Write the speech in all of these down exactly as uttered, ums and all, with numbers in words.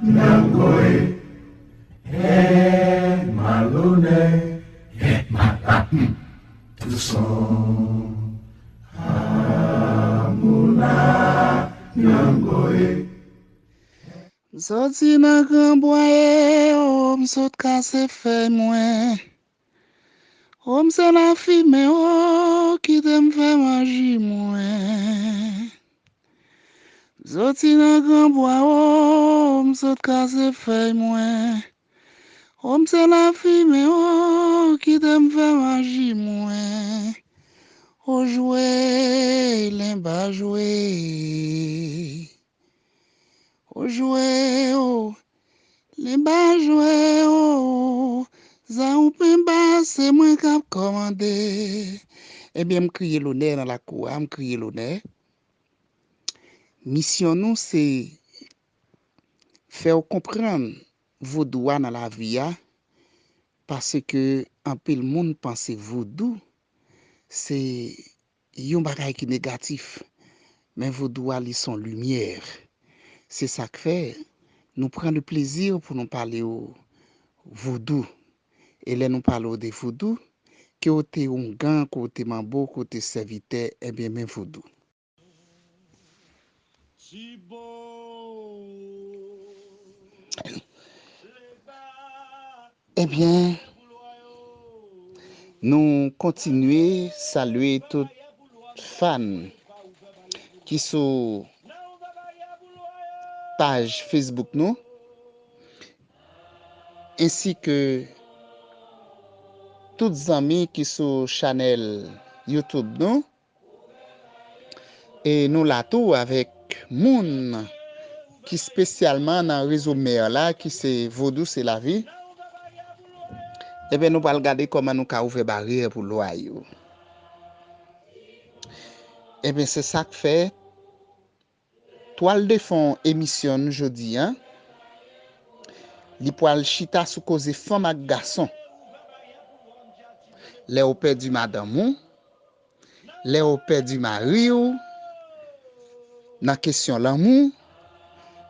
Nyangoe, eh, malonè, eh, malapli, touson, amoula, nyangoe. M soti nan gran bwa e o, m sot kase fèy mwen. O, m se lafimen o, kite m fè maji mwen. M soti nan gran bwa o, m sot kase fèy mwen. O, m se lafimen o, kite m fè maji mwen. O, jwe, lenba jwe. O, jwe o, lenba jwe o, zanwoupenba se mwen k ap kòmande. Ebyen, m kriye lonè nan lakou a, m kriye lonè. Misyon nou se fè w konprann vodou a nan lavi a, paske anpil moun panse vodou se yon bagay ki negatif, men vodou a li se yon limyè. Se sa k fè nou pran le plezi pou nou pale w vodou. E lè nou pale w de vodou, ke w te oungan, ke w te manbo, ke w te sèvitè, ebyen men vodou. Ebyen, nou kontinye salye tout fan ki sou paj Facebook nou, ensi ke tout zanmi ki sou chanèl YouTube nou. E nou la tou avèk moun ki espesyalman nan rezo mè la, ki se Vodou se lavi. Ebyen, nou pral gade kòman nou ka ouvè baryè pou lwa yo. Ebyen, se sa k fè Twal de fon emisyon n jodi a, li pral chita sou koze fanm ak gason. Lè w pèdi madanm ou, lè w pèdi mari w, nan kesyon lanmou,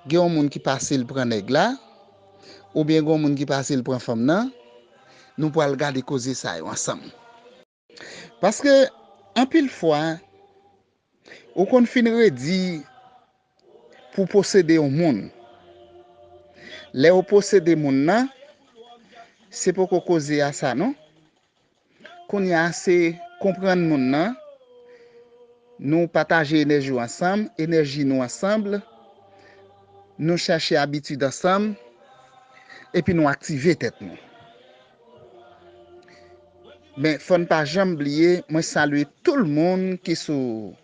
gen yon moun ki pase l pran nèg la, oubyen gen yon moun ki pase l pran fanm nan, nou pral gade koze sa yo ansanm. Paske, anpil fwa, ou konn fin redi pou posede yon moun. Lè w posede moun nan, se poko koze a sa non. Kounye a se konprann moun nan, nou pataje enèji w ansanm, enèji nou ansanm, nou chache abitid ansanm, epi nou aktive tèt nou. Men, fò n pa janm bliye, mwen salye tout moun ki sou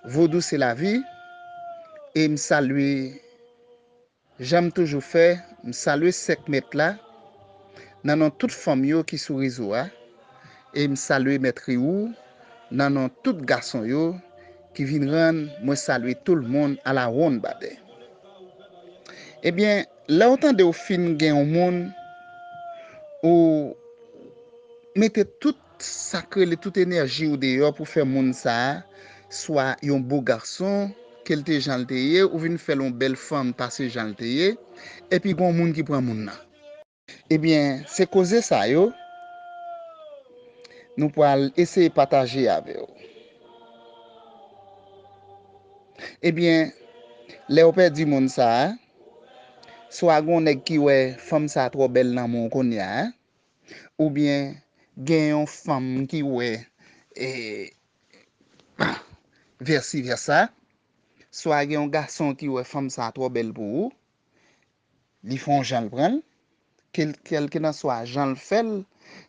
Vodou se lavi, e m salye, jan m toujou fè, m salye sèk mèt la, nan non tout fanm yo ki sou rezo a, e m salye mèt Riwou, nan non tout gason yo ki vin rann, mwen salye tout moun alawonnbadè. Ebyen, lè w tande w fin gen yon moun, ou mete tout sa k rele tout enèji w deyò pou fè moun sa a, swa yon bo gason, ke l te jan l te ye, ou vin fè l yon bèl fanm pase jan l te ye, epi gen yon moun ki pran moun nan. Ebyen, se koze sa yo, nou pral eseye pataje avè w. Ebyen, lè w pèdi moun sa a, swa gen yon nèg ki wè fanm sa a twò bèl nan men w kounye a, oubyen gen yon fanm ki wè, e, vèsi vèsa, swa gen yon gason ki wè fanm sa a twò bèl pou ou, li fè yon jan l pran l, kèl-, kèlkelanswa jan l fè l,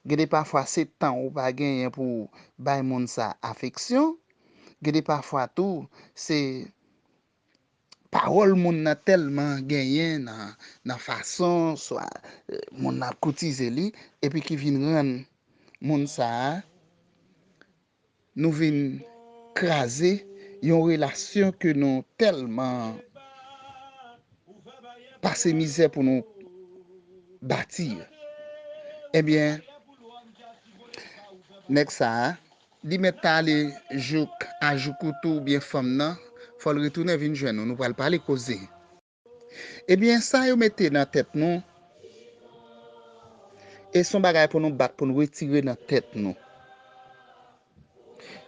gen de pafwa se tan ou pa genyen pou w bay moun sa afeksyon, gen de pafwa tou se pawòl moun nan tèlman genyen nan, nan fason, swa, eh, moun nan ap koutize li, epi ki vin rann moun sa a, nou vin kraze yon relasyon ke nou tèlman pase mizè pou nou bati. Ebyen, nèg sa a, li mèt ta ale jouk a jouk ou tou oubyen fanm nan, fò l retounen vin jwenn ou, nou pral pale koze. Ebyen, sa yo mete nan tèt nou, e se yon bagay pou nou bat, pou nou retire nan tèt nou.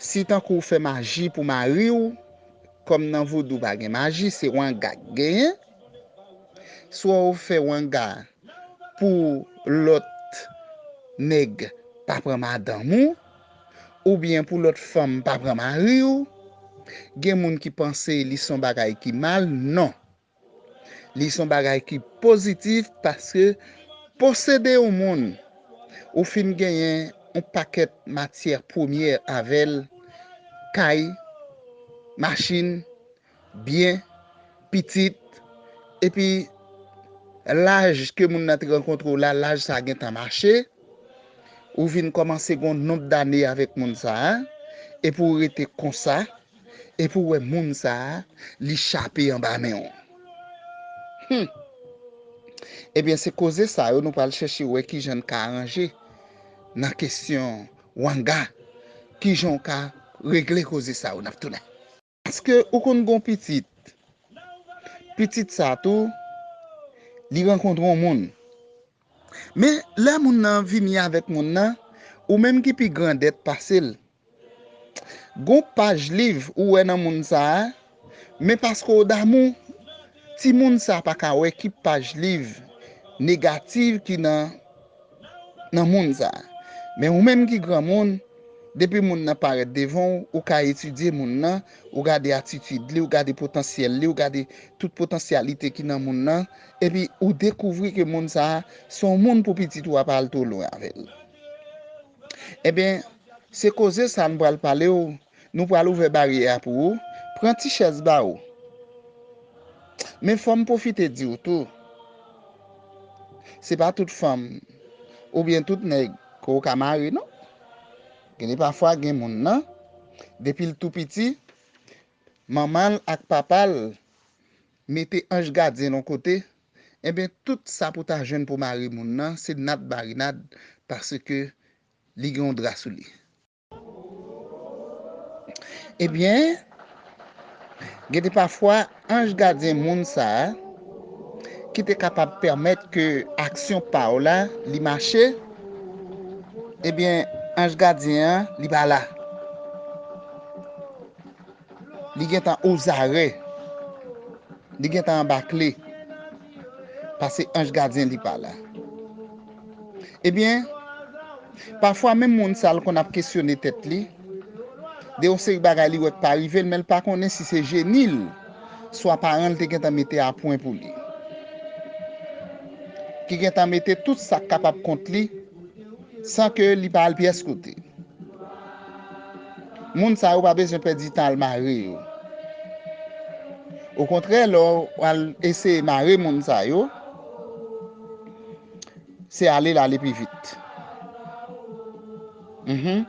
Si tankou w fè maji pou mari w, kòm nan vodou pa gen maji, se wanga k genyen, swa w fè wanga pou lòt nèg pa pran madanm ou, oubyen pou lòt fanm pa pran mari w, gen moun ki panse li se yon bagay ki mal, non. Li se yon bagay ki pozitif paske posede yon moun, ou fin genyen yon pakèt matyè premyè avè l, kay, machin, byen, pitit, epi laj ke moun nan te rankontre w la, laj sa a gentan mache, ou vin kòmanse gen yon nonb dane avèk moun sa a, epi w rete konsa, epi w wè moun sa a, li chape anba men w. Hmm. Ebyen, se koze sa yo nou pral chèche wè kijan n ka aranje nan kesyon wanga, kijan w ka regle koze sa yo, n ap tounen. Paske ou konn gen yon pitit, pitit sa tou, li rankontre yon moun. Men lè moun nan vini avèk moun nan, ou menm ki pi grandèt pase l. Gon paj liv ou wè nan moun sa a, men paske w damou, timoun sa a pa ka wè ki paj liv negativ ki nan, nan moun sa a. Men ou menm ki granmoun, depi moun nan parèt devan w, ou ka etidye moun nan, ou gade atitid li, ou gade potansyèl li, ou gade tout potansyalite ki nan moun nan, epi ou dekouvri ke moun sa a se yon moun pou pitit ou a pa al twò lwen avè l. Ebyen, se koze sa a n pral pale w, nou pral ouvè baryè a pou ou, pran ti chèz ba ou. Men fò m pwofite di w tou, se pa tout fanm oubyen tout nèg ke w ka mare, non. Gen de pafwa, gen moun nan, depi l tou piti, manman l ak papa l mete anj gadyen l yon kote, ebyen, tout sa pou ta jwenn pou mare moun nan, se nad marinad, paske li gen yon dra sou li. Ebyen, gen de pafwa, anj gadyen moun sa a, ki te kapab pèmèt ke aksyon pa w la, li mache, ebyen, anj gadyen an, li pa la. Li gentan ozarè. Li gentan anba kle. Paske anj gadyen li pa la. Ebyen, pafwa menm moun sa l konn ap kesyone tèt li de yon seri bagay li wè k pa rive l, men l pa konnen si se jeni l, swa paran l te gentan mete a pwen pou li. Ki gentan mete tout sa k kapab kont li, san ke li pa al pyès kote. Moun sa yo pa bezwen pèdi tan al mare yo. Okontrè, lè w al eseye mare moun sa yo, se ale l ale pi vit. Mhm.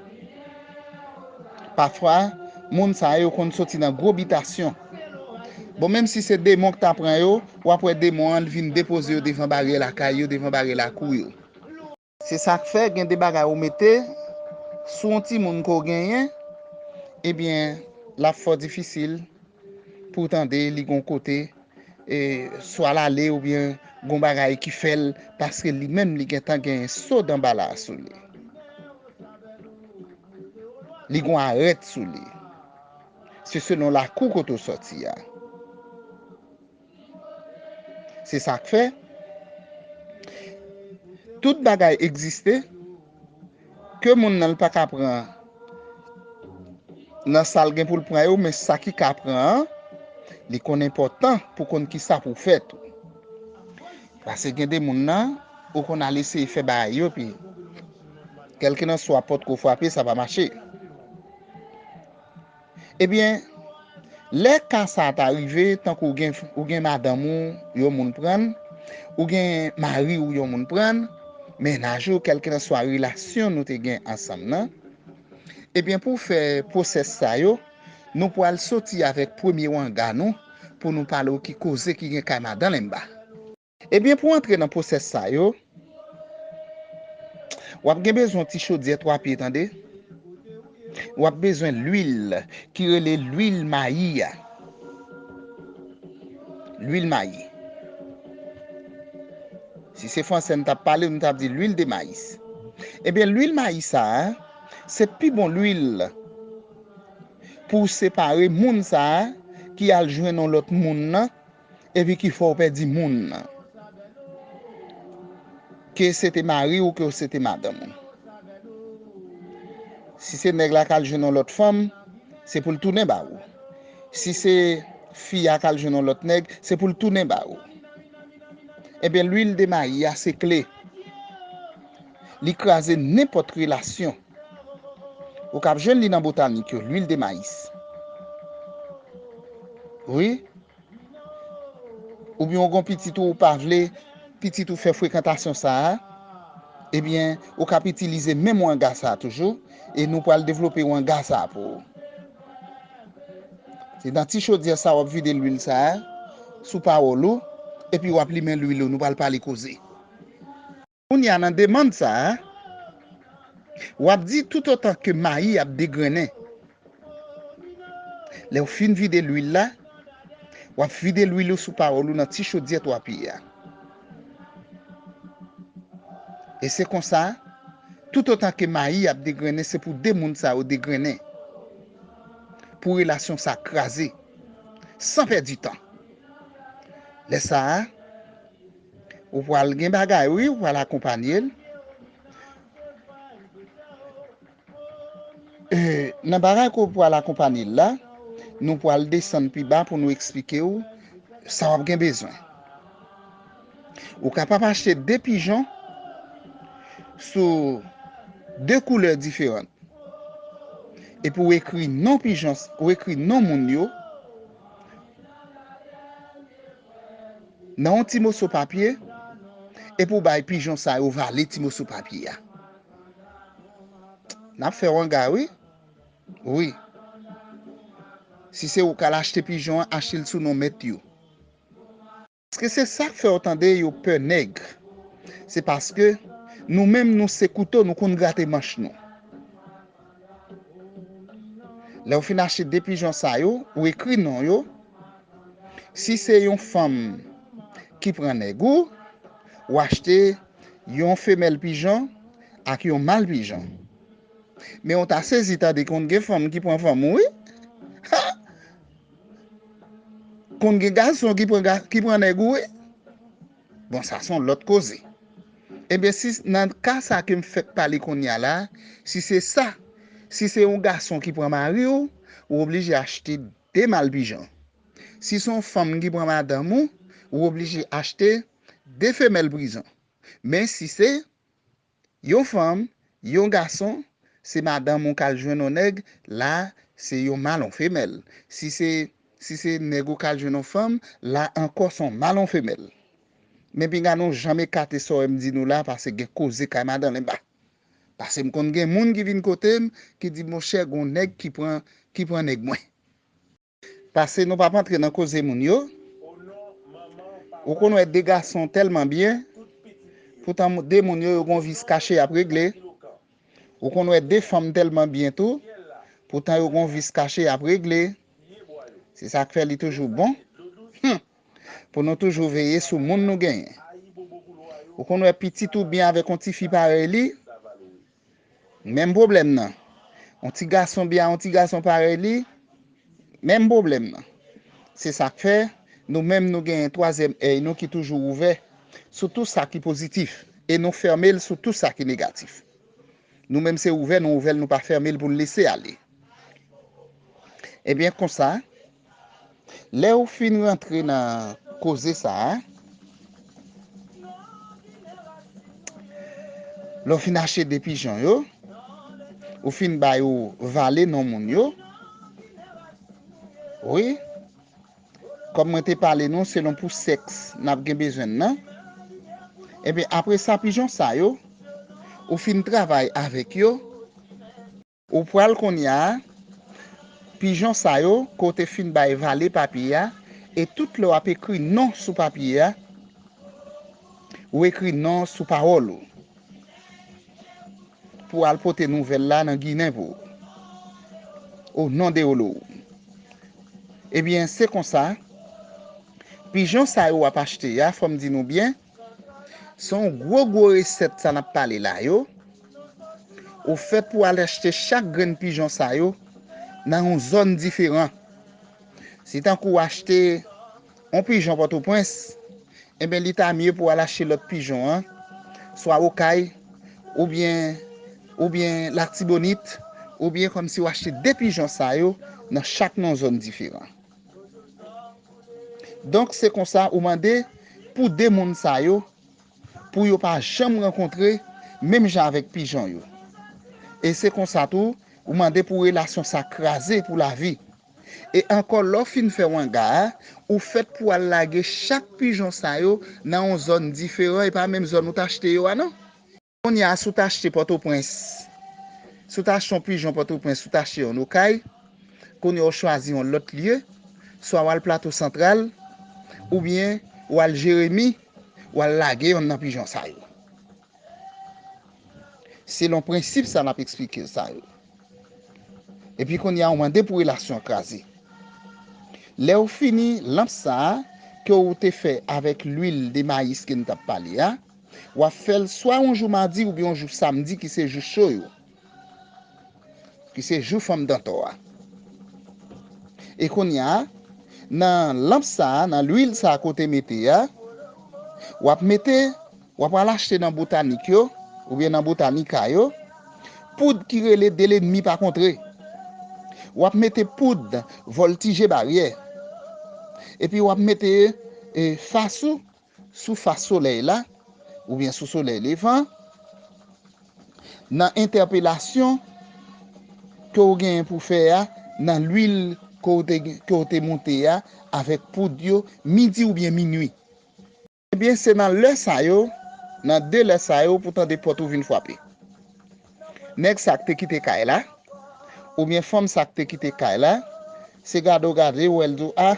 Pafwa, moun sa yo konn soti nan gwo bitasyon. Bon, menm si se demon k ta pran yo, w ap wè demon an, l vin depoze yo devan baryè lakay yo, devan baryè lakou yo. Se sa k fè gen de bagay ou mete sou yon timoun ke w genyen, ebyen, l ap fò difisil pou w tande li gon kote, e, swa l ale oubyen gon bagay ki fè l, paske li menm li gentan gen so danbala sou li. Li gon arèt sou li. Se selon lakou kote w sòti a. Se sa k fè, tout bagay egziste, ke moun nan l pa ka pran nan sa l gen pou l pran yo, men sa ki ka pran an, li konn enpòtan pou konn kisa pou w fè tou. Paske gen de moun nan, ou konn al eseye fè bagay yo, epi kèlkelanswa pòt ke w frape, sa pa mache. Ebyen, lè ka sa a ta rive, tankou ou gen, ou gen madanm ou, yon moun pran l, ou gen mari w, yon moun pran l, mennaj ou, kèlkelanswa relasyon nou te gen ansanm nan, ebyen, pou fè pwosès sa yo, nou pral soti avèk premye wanga nou pou nou pale w ki koze ki gen kay madan Lenba. Ebyen, pou antre nan pwosès sa yo, w ap gen bezwen yon ti chodyè twa pye, tande. W ap bezwen lwil ki rele lwil mayi a. Lwil mayi. Si se fransè n t ap pale, nou t ap di lwil de mayis. Ebyen, lwil mayi sa a, se pi bon lwil pou w separe moun sa a ki al jwenn yon lòt moun nan, epi ki fè w pèdi moun nan. Ke se te mari w, ke se te madanm ou. Si se nèg la k al jwenn yon lòt fanm, se pou l tounen ba ou. Si se fi a k al jwenn yon lòt nèg, se pou l tounen ba ou. Ebyen, lwil de mayi a se kle. Li kraze nenpòt relasyon. Ou kab jwenn li nan botanik yo, lwil de mayis. Wi. Oubyen ou gon pitit ou, ou pa vle pitit ou fè frekantasyon sa a, ebyen, ou kab itilize menm wanga sa a toujou, e nou pral devlope wanga sa a pou ou. Se nan ti chodyè sa w ap vide lwil sa a sou pawòl ou, epi w ap limen lwil ou, nou pral pale koze. Kounye a nan demann sa a, w ap di toutotan ke mayi ap degrennen. Lè w fin vide lwil la, w ap vide lwil ou sou pawòl ou nan ti chodyè twa pye a. E se konsa, toutotan ke mayi ap degrennen, se pou de moun sa yo degrennen. Pou relasyon sa kraze, san pèdi tan. Lè sa a, ou pral gen bagay, wi, ou pral akonpanye l. E, nan bagay ke w pral akonpanye l la, nou pral desann pi ba pou nou eksplike w sa w ap gen bezwen. Ou kapab achte de pijon sou de koulè diferan. Epi w ekri non pijon, ou ekri non moun yo nan yon ti moso papye, epi w bay pijon sa yo vale ti moso papye a. N ap fè wanga, wi. Wi. Si se ou k al achte pijon an, achte l sou non mèt yo. Paske se sa k fè w tande yo pè nèg. Se paske nou menm nou se kouto, nou konn grate manch nou. Lè w fin achte de pijon sa yo, ou ekri non yo. Si se yon fanm ki pran nèg ou, ou achte yon femèl pijon ak yon mal pijon. Men w ta sezi tande konn gen fanm ki pran fanm ou, wi. Ha! Konn gen gason ki pran, ga- ki pran nèg ou, wi. Bon, sa se yon lòt koze. Ebyen, si nan ka sa ke m fèk pale kounye a la, si se sa, si se yon gason ki pran mari w, ou oblije achte de mal pijon. Si se yon fanm ki pran madanm ou, ou oblije achte de femèl pijon. Men si se yon fanm, yon gason, se madanm ou k al jwenn yon nèg, la, se yon mal, yon femèl. Si se, si se nèg ou k al jwenn yon fanm, la ankò se yon mal, yon femèl. Men pinga nou janm ekate sa w wè m di nou la, paske gen koze kay madan Lenba. Paske m konn gen moun ki vin kote m, ki di, monchè, gon nèg ki pran, ki pran nèg mwen. Pase nou p ap antre nan koze moun yo. Ou konn wè de gason tèlman byen, poutan de moun yo, yo gon vis kache y ap regle. Ou konn wè de fanm tèlman byen tou, poutan yo gon vis kache y ap regle. Se sa k fè li toujou bon, hmm, pou nou toujou veye sou moun nou genyen. Ou konn wè pitit ou byen avèk yon tifi parèy li, menm pwoblèm nan. Yon ti gason byen a yon ti gason parèy li, menm pwoblèm nan. Se sa k fè, nou menm nou genyen twazyèm èy nou ki toujou ouvè sou tout sa ki pozitif, e nou fèmen l sou tout sa ki negatif. Nou menm se ouvè, nou ouvè l, nou pa fèmen l pou l lese ale. Ebyen, konsa, lè w fin rantre nan koze sa a, lè w fin achte de pijon yo, ou fin ba yo vale non moun yo, wi, kòm mwen te pale nou, selon pou sèks n ap gen bezwen nan, ebyen, apre sa, pijon sa yo, ou fin travay avèk yo, ou pral kounye a, pijon sa yo, ke w te fin bay vale papye a, e tout lè w ap ekri non sou papye a, ou ekri non sou pawòl ou. Pou al pote nouvèl la nan Ginen pou ou. O non de Olowoum. Ebyen, se konsa, pijon sa yo w ap achte a, fò m di nou byen, Se yon gwo gwo resèt sa n ap pale la yo. Ou fèt pou al achte chak grenn pijon sa yo nan yon zòn diferan. Si tankou w achte yon pijon Pòtoprens, enben li ta mye pou w al achte lòt pijon an, swa Okay, oubyen, oubyen Latibonit, oubyen kòmsi w achte de pijon sa yo nan chak nan yon zòn diferan. Donk, se konsa ou mande pou de moun sa yo, pou yo pa janm rankontre menm jan avèk pijon yo. E se konsa tou, ou mande pou relasyon sa kraze pou lavi. E ankò, lè w fin fè wanga a, ou fèt pou al lage chak pijon sa yo nan yon zòn diferan, e pa menm zòn ou t achte yo a non. Kounye a, si w t achte Pòtoprens, si w t achte yon pijon Pòtoprens, si w t achte yon Okay, kounye a w chwazi yon lòt lye, swa w al Plato Santral, oubyen w al Jeremi, w al lage yonn nan pijon sa yo. Selon prensip sa n ap eksplike sa yo. Epi kounye a, w mande pou relasyon an kraze. Lè w fini lanp sa a, ke w te fè avèk lwil de mayis ke n t ap pale a, w ap fè l swa yon jou madi oubyen yon jou samdi ki se jou cho yo, ki se jou fanm dantò a. E kounye a, nan lanp sa a, nan lwil sa a ke w te mete a, w ap mete, w ap al achte nan botanik yo, oubyen nan botanika yo, poud ki rele de lènmi pa kontre. W ap mete poud vòltije baryè. Epi w ap mete, e, fas ou sou fas solèy la, oubyen sou solèy levan, nan entèpelasyon ke w genyen pou fè a, nan lwil ke w te, ke w te moute a, avèk poud yo, midi oubyen minui. Ebyen, se nan lè sa yo, nan de lè sa yo, pou tande pòt ou vin frape. Nèg sa k te kite kay la, oubyen fanm sa k te kite kay la, se gade w gade, w wè l di w, a,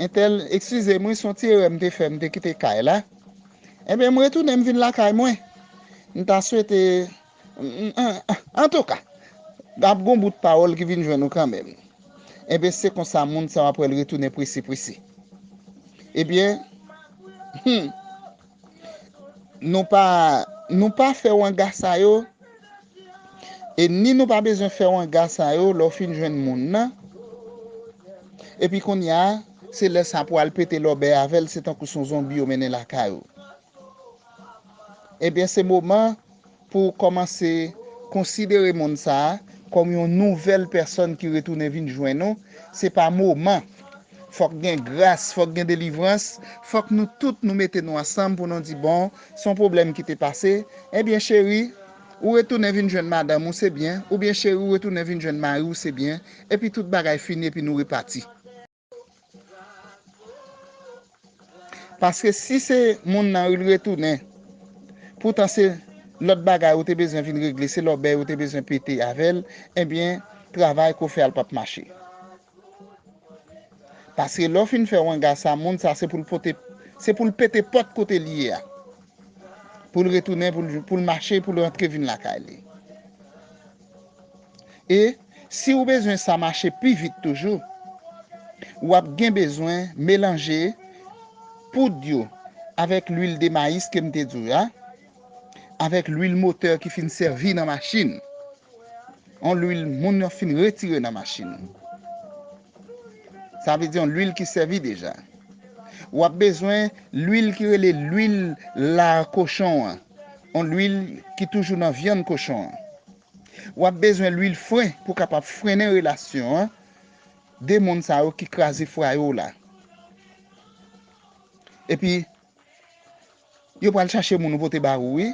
entèl, eskize m wi, se yon ti erè m te fè, m te kite kay la. Enben, m retounen, m vin lakay mwen. M ta swete, m, m, an, antouka, ap gon bout pawòl ki vin jwenn ou kanmenm. Enben, se konsa moun sa w ap wè l retounen prese, prese. Ebyen, hmm, nou pa, nou pa fè wanga sa yo, e ni nou pa bezwen fè wanga sa yo lè w fin jwenn moun nan. Epi kounye a, se lè sa pou al pete lòbèy avè l, se tankou se yon zonbi yo mennen lakay ou. Ebyen, se moman pou w kòmanse konsidere moun sa a kòm yon nouvèl pèsòn ki retounen vin jwenn ou. Se pa moman. Fòk gen gras, fòk gen delivrans, fòk nou tout nou mete nou ansanm pou nou di, bon, se yon pwoblèm ki te pase, ebyen cheri, ou retounen vin jwenn madanm ou, se byen, oubyen cheri, ou retounen vin jwenn mari w, se byen, epi tout bagay fini, epi nou repati. Paske si se moun nan li retounen, poutan se lòt bagay ou te bezwen vin regle, se lòbèy ou te bezwen pete avè l, ebyen, travay ke w fè a l p ap mache. Paske lè w fin fè wanga sa, moun sa se pou l pote, se pou l pete pòt kote l ye a. Pou l retounen, pou l, pou l mache, pou l rantre vin lakay li. E si w bezwen sa mache pi vit toujou, w ap gen bezwen melanje poud yo avèk lwil de mayis ke m te di w la, avèk lwil motè ki fin sèvi nan machin. Yon lwil moun yo fin retire nan machin. Sa vle di yon lwil ki sèvi deja. W ap bezwen lwil ki rele lwil lar kochon an. Yon lwil ki toujou nan vyann kochon an. W ap bezwen lwil fren pou kapab frennen relasyon an de moun sa yo ki kraze fwaye w la. Epi, yo pral chache moun ou pote ba ou, wi.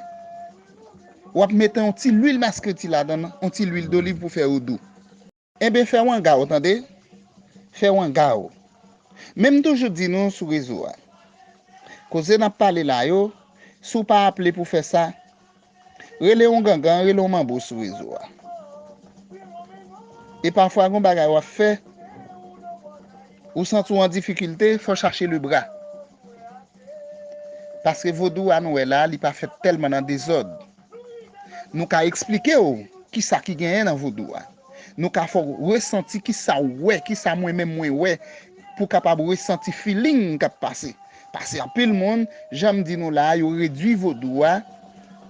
W ap mete yon ti lwil maskreti ladan l, yon ti lwil doliv pou fè yo dou. Enben, fè wanga w, tande. Fè wanga w. Men m toujou di nou sou rezo a. Koze n ap pale la yo, si w pa aple pou fè sa, rele yon gangan, rele yon manbo sou rezo a. E pafwa, gon bagay w ap fè, ou santi w an difikilte, fò chache lebra. Paske vodou a nou wè la, li pa fèt tèlman nan dezòd. Nou ka eksplike w kisa ki genyen nan vodou a. Nou ka fè w resanti kisa w wè, kisa mwen menm mwen wè, pou w kapab resanti feeling k ap pase. Paske anpil moun, jan m di nou la a, yo redui vodou a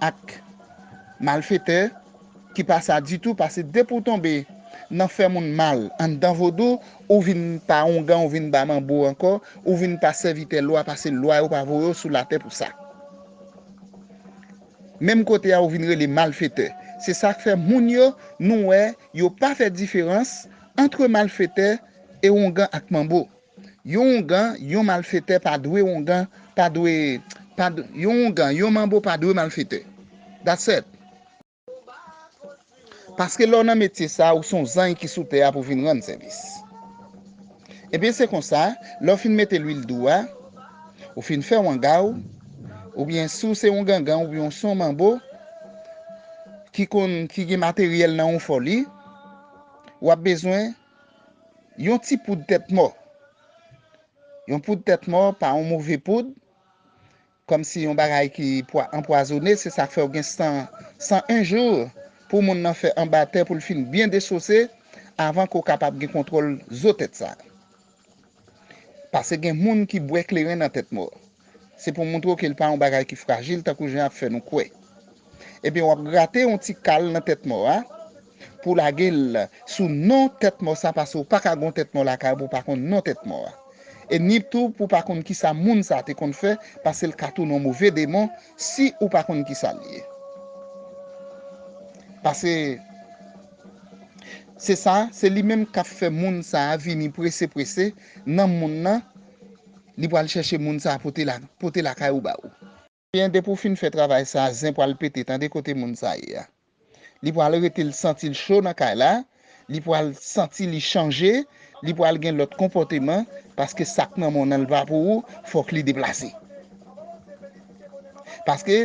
ak malfetè, ki pa sa ditou, paske depi w tonbe nan fè moun mal anndan vodou, ou vin pa oungan, ou vin pa manbo ankò, ou vin pa sèvitè lwa, paske lwa yo pa voye w sou latè pou sa. Menm kote a, ou vin rele malfetè. Se sa k fè moun yo, nou wè, yo pa fè diferans ant malfetè e oungan ak manbo. Yon oungan, yon malfetè pa dwe oungan, pa dwe, pa d-, yon oungan, yon manbo pa dwe malfetè. That's it. Paske lè w nan metye sa, ou se yon zanj ki sou tè a pou vin rann sèvis. Ebyen, se konsa, lè w fin mete lwil dou a, ou fin fè wanga w, oubyen si w se yon gangan oubyen w se yon manbo ki konn, ki gen materyèl nan yon fò li, w ap bezwen yon ti poud tèt mò. Yon poud tèt mò pa yon move poud, kòmsi yon bagay ki pwa-, anpwazonnen, se sa k fè w gen san, san en jou pou moun nan fè anba tè pou l fin byen desose avan ke w kapab gen kontwòl zo tèt sa. Paske gen moun ki bwè kleren nan tèt mò. Se pou montre w ke l pa yon bagay ki frajil tankou jan y ap fè nou kwè. Ebyen, w ap grate yon ti kal nan tèt mò a pou lage l sou non tèt mò sa, paske w pa ka gen yon tèt mò lakay ou pou w pa konn non tèt mò a. E ni tou pou w pa konn kisa moun sa te konn fè, paske l ka tounen yon move demon si ou pa konn kisa l ye. Paske se sa, se li menm k ap fè moun sa a vini prese prese nan moun nan, li pral chèche moun sa a pote la, pote lakay ou ba ou. Ebyen, depi w fin fè travay sa a, zen pral pete, tande kote moun sa a ye a. Li pral rete l santi l cho nan kay la, li pral santi li chanje, li pral gen lòt konpòteman, paske sa k nan men w nan l pa pou ou, fòk li deplase. Paske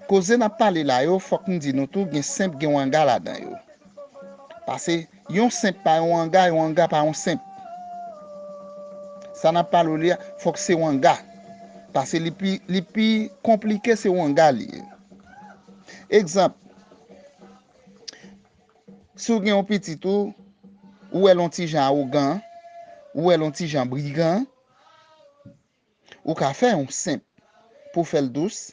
koze n ap pale la yo, fòk m di nou tou, gen senp, gen wanga ladan yo. Paske yon senp pa yon wanga, yon wanga pa yon senp. Sa n ap pale w li a, fòk se wanga. Paske li pi, li pi konplike, se wanga li ye. Egzanp, si w gen yon pitit ou, ou wè l yon ti jan awogan, ou wè l yon ti jan brigan, ou ka fè yon senp pou fè l dous.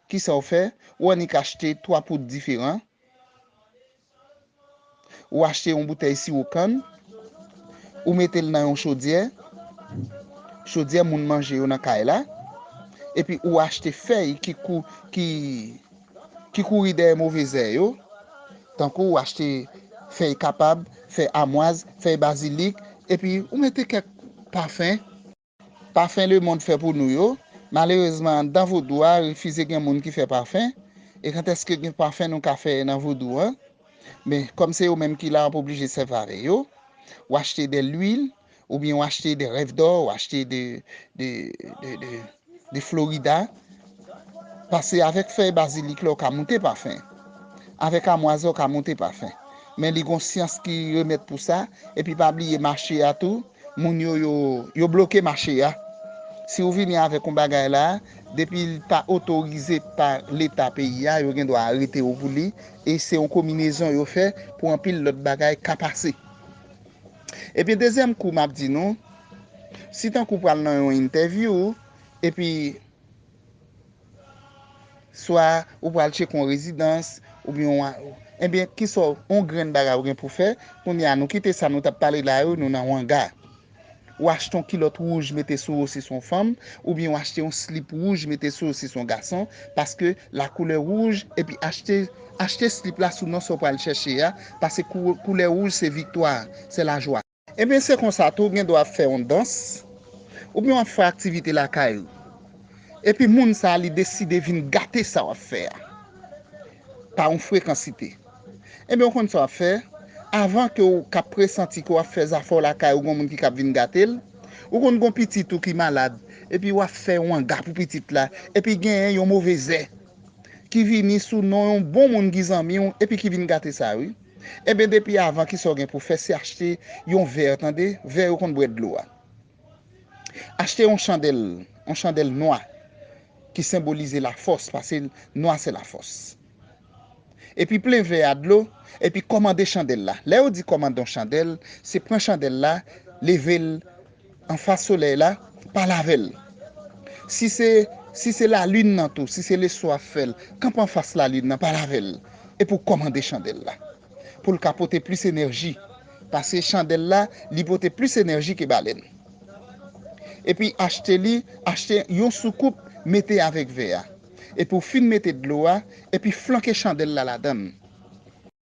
Kisa w fè? Ou annik achte twa poud diferan. Ou achte yon boutèy siwo kann, ou mete l nan yon chodyè, chodyè moun manje yo nan kay la, epi ou achte fèy ki kou-, ki, ki kouri dèyè move zè yo, tankou ou achte fèy kapab, fèy amwaz, fèy bazilik, epi ou mete kèk pafen. Pafen lemonn fè pou nou yo, malerezman, anndan vodou a, refize gen moun ki fè pafen. E kantèske gen pafen nou ka fè nan vodou an? Men, kòm se yo menm ki la, w ap oblije sèvi avè yo. W achte de lwil, oubyen w achte de rèv dò, w achte de, de, de, de, de florida. Paske avèk fèy bazilik la, w ka moute pafen. Avèk amwaz la, w ka moute pafen. Men li gon syans ki remèt pou sa. Epi pa bliye mache a tou. Moun yo, yo, yo bloke mache a. Si w vini avèk yon bagay la, depi l pa otorize pa leta peyi a, yo gen dwa arete w pou li. E se yon konbinezon yo fè pou anpil lòt bagay ka pase. Ebyen, dezyèm kou m ap di nou, si tankou w pral nan yon entèvyou, epi swa ou pral tcheke yon rezidans, oubyen yon, ebyen, kisa w, yon grenn bagay ou gen pou fè, kounye a nou kite sa nou t ap pale la yo, nou nan wanga. Ou achte yon kilòt wouj mete sou ou si se yon fanm, oubyen ou achte yon slip wouj mete sou ou si se yon gason, paske la koulè wouj, epi achte, achte slip la sou non sa w pral chèche a, paske kou-, koulè wouj se viktwa, se lajwa. Ebyen, se konsa tou, ou gen dwa ap fè yon dans, oubyen w ap fè aktivite lakay ou. Epi moun sa a, li deside vin gate sa w ap fè a, pa yon frekansite. Ebyen, ou konn sa w ap fè, avan ke w k ap presanti ke w ap fè zafè w lakay ou, gon moun ki k ap vin gate l, ou konn gon pitit ou ki malad, epi w ap fè yon wanga pou pitit la, epi genyen yon move zè ki vini sou non yon bon moun ki zanmi w, epi ki vin gate sa, wi. Ebyen, depi avan, kisa w gen pou fè, se achte yon vè, tande, vè yo konn bwè dlo a. Achte yon chandèl, yon chandèl nwa ki senbolize lafòs, paske nwa se lafòs. Epi plen vè a dlo, epi kòmande chandèl la. Lè yo di kòmande yon chandèl, se pran chandèl la, leve l anfas solèy la, pale avè l. Si se, si se lalin nan tou, si se leson w ap fè l, kanpe anfas lalin nan, pale avè l. Epi w kòmande chandèl la. Pou l ka pote plis enèji. Paske chandèl la, li pote plis enèji ke balèn. Epi achte li, achte yon soukoup, mete avèk vè a. Epi w fin mete dlo a, epi flanke chandèl la ladan l.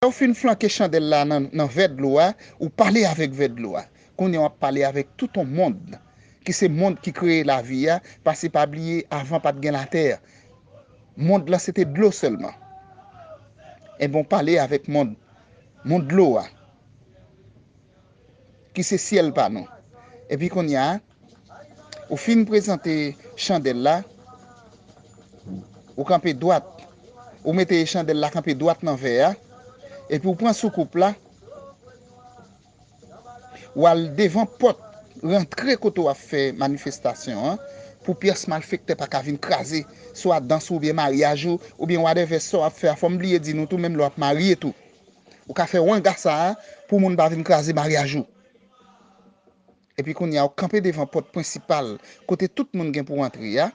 Lè w fin flanke chandèl la nan, nan vè dlo a, ou pale avèk vè dlo a. Kounye a w ap pale avèk tout yon mond, ki se mond ki kreye lavi a, paske pa bliye, avan pa t gen latè. Mond lan se te dlo sèlman. Enben, w pale avèk mond, mond dlo a, ki se syèl pa nou. Epi kounye a, ou fin prezante chandèl la, ou kanpe dwat, ou mete chandèl la kanpe dwat nan vè a, epi ou pran soukoup la, ou al devan pòt rantre kote w ap fè manifestasyon an, pou pyès malfektè pa ka vin kraze, swa dans ou oubyen maryaj ou, oubyen whatever sa w ap fè a, fò m bliye di nou tou, menm lè w ap marye tou. Ou ka fè wanga sa a pou moun pa vin kraze maryaj ou. Epi kounye a, ou kanpe devan pòt prensipal, kote tout moun gen pou antre a.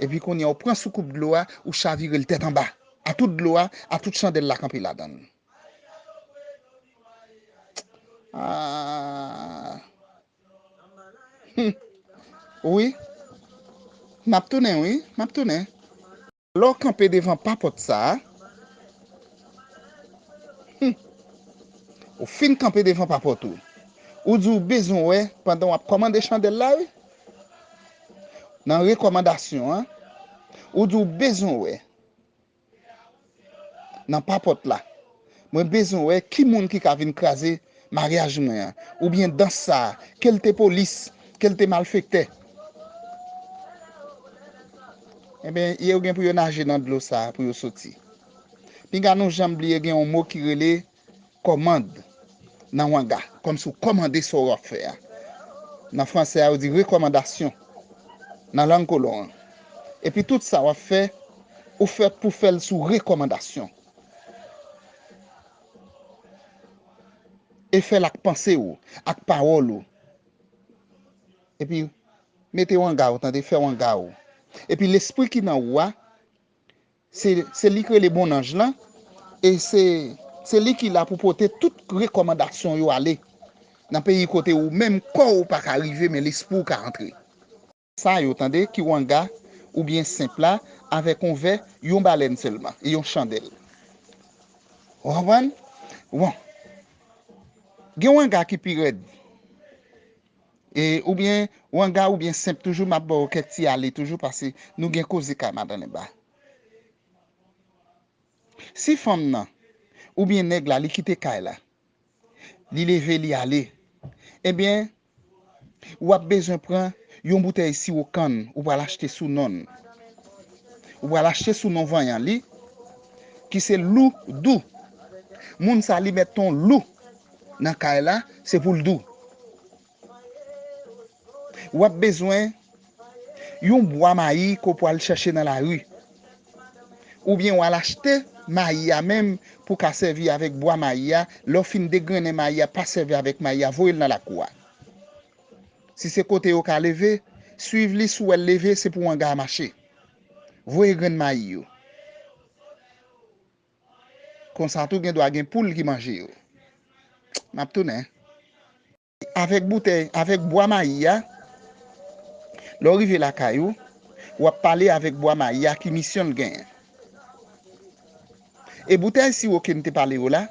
Epi kounye a, ou pran soukoup dlo a, ou chavire l tèt anba. A tout dlo a, a tout chandèl la kanpe ladan l. Ah. Hmm. Wi. M ap tounen, wi. M ap tounen. Lè w kanpe devan papòt sa a, hmm, ou fin kanpe devan papòt ou, ou di w bezwen wè, pandan w ap kòmande chandèl la, wi, nan rekòmandasyon an, ou di w bezwen wè nan papòt la. Mwen bezwen wè ki moun ki ka vin kraze maryaj mwen an, oubyen dans sa a, ke l te polis, ke l te malfektè. Enben, yo gen pou yo naje nan dlo sa a pou yo soti. Pinga nou janm bliye gen yon mo ki rele kòmand nan wanga, kòmsi w kòmande sa w ap fè a. Nan franse a, yo di rekòmandasyon nan lang kolon an. Epi tout sa w ap fè, ou fèt pou fè l sou rekòmandasyon. E fè l ak panse w, ak pawòl ou. Epi mete wanga w, tande, fè wanga w. Epi lespri ki nan ou a, se, se li k rele bonnanj lan, e se, se li ki la pou pote tout rekòmandasyon yo ale nan peyi kote ou menm kò w pa ka rive, men lespri w ka antre. Sa yo, tande, ki wanga oubyen senp la, avèk yon vè, yon balèn sèlman, e yon chandèl. Ou konprann? Bon. Gen wanga ki pi rèd. E, oubyen wanga oubyen senp, toujou m ap ba w kèk ti ale toujou, paske nou gen koze kay madan Lenba. Si fanm nan, oubyen nèg la, li kite kay la, li leve, li ale, ebyen, w ap bezwen pran yon boutèy siwo kann, ou pral achte sou non l. Ou pral achte sou non vanyan li, ki se Lou Dou. Moun sa, li mèt yon lou nan kay la, se pou l dou. W ap bezwen yon bwa mayi ke w pral chèche nan lari. Oubyen w al achte mayi a menm pou w ka sèvi avèk bwa mayi a. Lè w fin degrennen mayi a, pa sèvi avèk mayi a, voye l nan lakou a. Si se kote yo ka leve, swiv li, si w wè l leve, se pou wanga a mache. Voye grenn mayi yo. Konsa tou gen dwa gen poul ki manje yo. M ap tounen. Avèk boutèy, avèk bwa mayi a, lè w rive lakay ou, w ap pale avèk bwa mayi a ki misyon l genyen. E boutèy siwo ke n te pale yo la,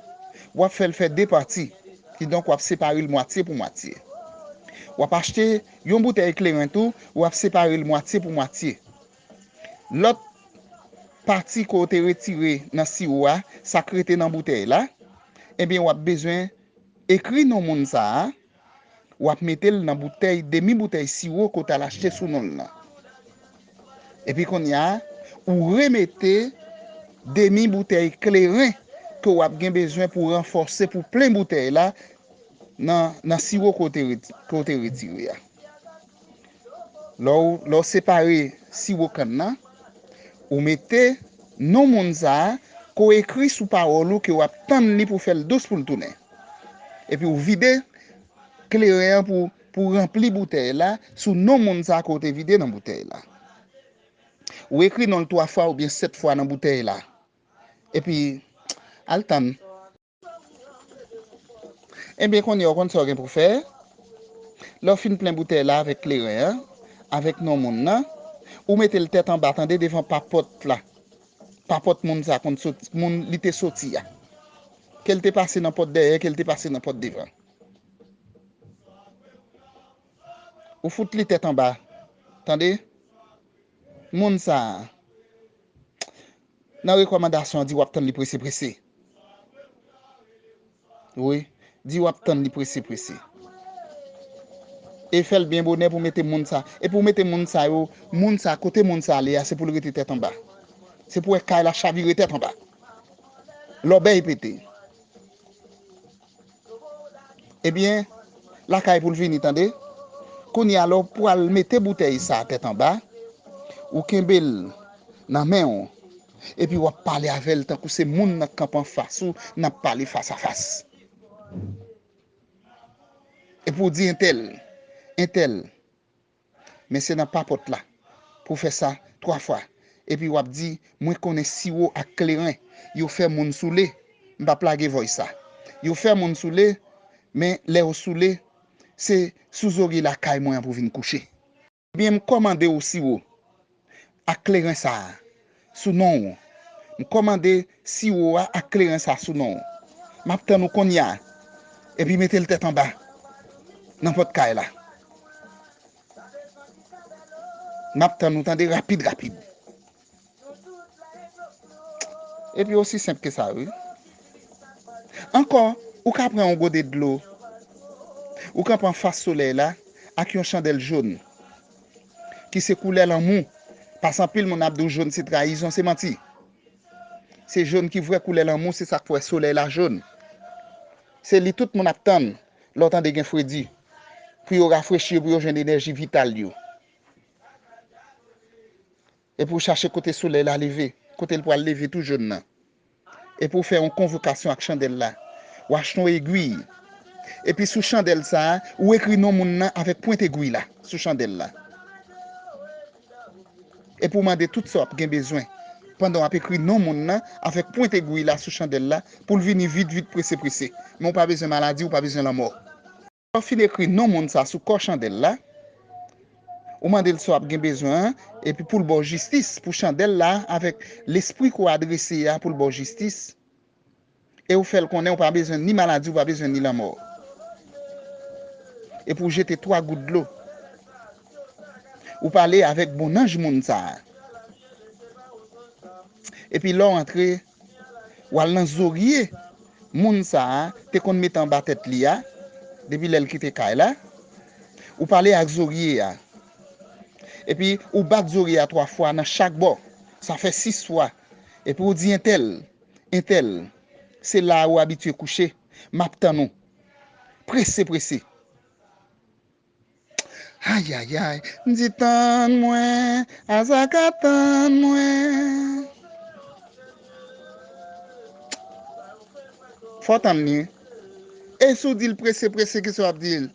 w ap fè l fè de pati. Kidonk, w ap separe l mwatye pou mwatye. W ap achte yon boutèy kleren tou, w ap separe l mwatye pou mwatye. Lòt pati ke w te retire nan siwo a, sa k rete nan boutèy la, ebyen, w ap bezwen ekri non moun sa a, w ap mete l nan boutèy, demi boutèy siwo ke w t al achte sou non l lan. Epi kounye a, ou remete demi boutèy kleren ke w ap gen bezwen pou ranfòse, pou plen boutèy la, nan, nan siwo ke w te reti-, ke w te retire a. Lè w, lè w separe siwo kann nan, ou mete non moun sa a, ke w ekri sou pawòl ou ke w ap tann li pou fè l dous pou l tounen. Epi w vide kleren an pou pou w ranpli boutèy la sou non moun sa ke w te vide nan boutèy la. Ou ekri non l twa fwa oubyen sèt fwa nan boutèy la. Epi, al tann. Ebyen, kounye a, w konn sa w gen pou w fè? Lè w fin plen boutèy la avèk kleren an, avèk non moun nan, ou mete l tèt anba, tande, devan papòt la. Papòt moun sa konn sot-, moun li te soti a. Ke l te pase nan pòt dèyè, ke l te pase nan pòt devan. Ou fout li tèt anba. Tande? Moun sa a, nan rekòmandasyon an, di w ap tann li prese prese. Wi, di w ap tann li prese prese. E fè l byen bonè pou mete moun sa. E pou mete moun sa yo, moun sa, kote moun sa ale a, se pou l rete tèt anba. Se pou w wè kay la chavire tèt anba. Lòbèy pete. Ebyen, lakay pou l vini, tande. Kounye a, lè w pral mete boutèy sa a tèt anba, ou kenbe l nan men w, epi w ap pale avè l tankou se moun nan k kanpe anfas ou, n ap pale fas a fas. Epi w di entèl, entèl, men se nan papòt la pou w fè sa twa fwa. Epi w ap di, mwen konnen siwo ak kleren, yo fè moun soule. M p ap lage voice sa. Yo fè moun soule, men lè yo soule, se sou zòrye lakay mwen an pou vin kouche. Ebyen, m kòmande w siwo ak kleren sa a sou non w. M kòmande siwo a ak kleren sa a sou non w. M ap tann ou kounye a. Epi mete l tèt anba nan pòt kay la. M ap tann ou, tande, rapid, rapid. Epi osi senp ke sa, wi. Ankò, ou ka pran yon gode dlo. Ou kanpe anfas solèy la ak yon chandèl jòn, ki se koulè lanmou. Paske anpil moun ap di w jòn se trayizon, se manti. Se jòn ki vrè koulè lanmou, se sa k fè solèy la jòn. Se li tout moun ap tann lè w tande gen fredi, pou yo rafrechi yo, pou yo jwenn enèji vital yo. Epi w chache kote solèy la leve, kote l pral leve tou jòn nan. Epi w fè yon konvokasyon ak chandèl la. W achte yon egwi. Epi sou chandèl sa a, ou ekri non moun nan avèk pwent egwi la sou chandèl la. Epi w mande tout sa w ap gen bezwen pandan w ap ekri non moun nan avèk pwent egwi la sou chandèl la pou l vini vit vit, prese prese. Men w pa bezwen maladi, w pa bezwen lanmò. Lè w fin ekri non moun sa sou kò chandèl la, ou mande l sa w ap gen bezwen an, epi pou l ba w jistis, pou chandèl la, avèk lespri ke w adrese a, pou l ba w jistis. E ou fè l konnen ou pa bezwen ni maladi, ou pa bezwen ni lanmò. Epi ou jete twa gout dlo. Ou pale avèk bon nanj moun sa a. Epi lè w antre, w al nan zòrye moun sa a te konn mete anba tèt li a, depi lè l kite kay la. Ou pale ak zòrye a. Epi ou bat zòrye a twa fwa nan chak bò. Sa fè sis fwa. Epi ou di entèl, entèl, se la a ou abitye kouche. M ap tann ou. Prese, prese. Ayayay, m di tann mwen, Azaka tann mwen. Fò w tann li. E si w di l prese, prese, kisa w ap di l?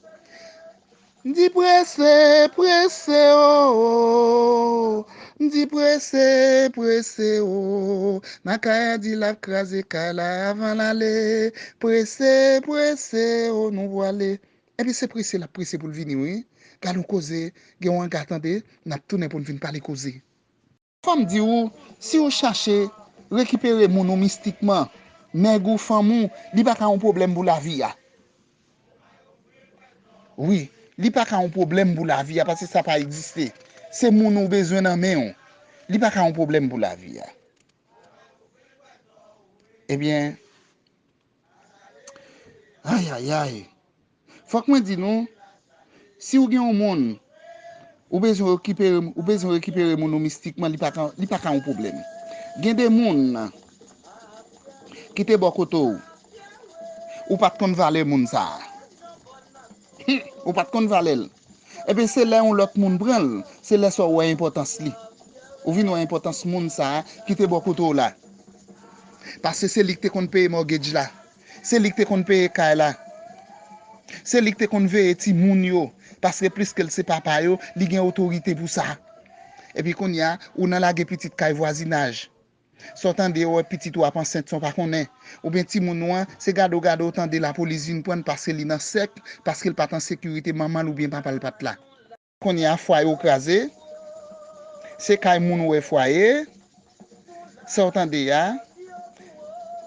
M di prese, prese, o, o. M di prese, prese, o. Makaya di l ap kraze kay la avan l ale. Prese, prese, o, nou pwale. Epi se prese l ap prese pou l vini, wi. Gad yon koze, gen yon anga tande, n ap tounen pou n vin pale koze. Fò m di w, si w chache rekipere moun ou mistikman, nèg ou, fanm ou, li pa ka yon pwoblèm pou lavi a. Wi, li pa ka yon pwoblèm pou lavi a, paske sa pa egziste. Se moun ou bezwen nan men w. Li pa ka yon pwoblèm pou lavi a. Ebyen, ayayay. Fòk mwen di nou, si w gen yon moun, ou bezwen rekipere, ou bezwen rekipere moun ou mistikman, li pa ka, li pa ka yon pwoblèm. Gen de moun ki te bò kote w, ou pa t konn valè moun sa a. Ou pa t konn valè l. Ebyen, se lè yon lòt moun pran l, se lè sa w wè enpòtans li. Ou vin wè enpòtans moun sa a ki te bò kote w la. Paske se li ki te konn peye mortgage la. Se li ki te konn peye kay la. Se li ki te konn veye timoun yo. Paske pliske l se papa yo, li gen otorite pou sa. Epi kounye a, ou nan lage pitit kay vwazinaj. Sa w tande, ou wè pitit ou ap ansent san w pa konnen. Oubyen timoun ou an, se gade w gade w tande lapolis vin pran l paske li nan sèk, paske l pa t an sekirite, manman l oubyen papa l pa t la. Kounye a, fwaye w kraze, se kay moun ou wè fwaye, sa w tande a,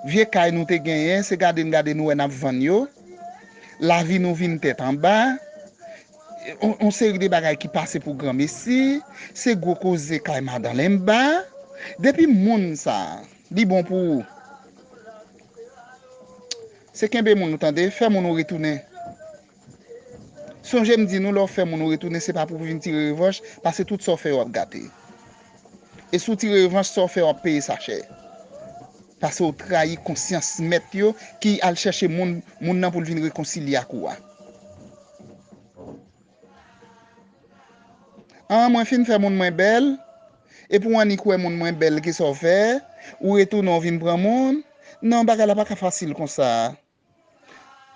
vye kay nou te genyen, se gade n gade nou wè n ap vann yo, lavi nou vin tèt anba, yon, yon seri de bagay ki pase pou granmesi, se gwo koze kay madan Lenba. Depi moun sa, li bon pou ou. Se kenbe moun ou tande, fè moun ou retounen. Sonje m di nou, lè w fè moun ou retounen, se pa pou w vin tire revanch, paske tout sa w fè yo ap gate. E si w tire revanch, sa w fè yo ap peye sa chè. Paske w trayi konsyans mèt yo ki al chèche moun, moun nan pou l vin rekonsilye ak ou a. An, mwen fin fè moun mwen bèl, epi w annik wè moun mwen bèl, ki sa w fè, ou retounen w vin pran moun. Non, bagay la pa ka fasil konsa.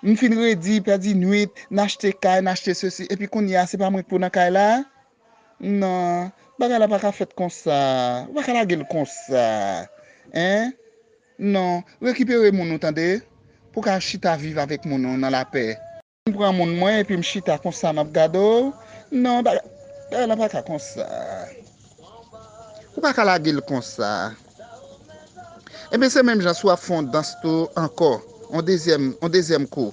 M fin redi, pèdi nwit, n achte kay, n achte sesi, epi kounye a, se pa mwen k pou nan kay la? Non, bagay la pa ka fèt konsa. Ou pa ka lage l konsa. Hein? Non, rekipere moun ou tande, pou ka chita viv avèk moun ou nan lapè. M pran moun mwen, epi m chita konsa, m ap gade w. Non, bagay, bagay la pa ka konsa. Ou pa ka lage l konsa. Ebyen, se menm jan si w ap fè yon dans tou ankò, yon dezyèm, yon dezyèm kou.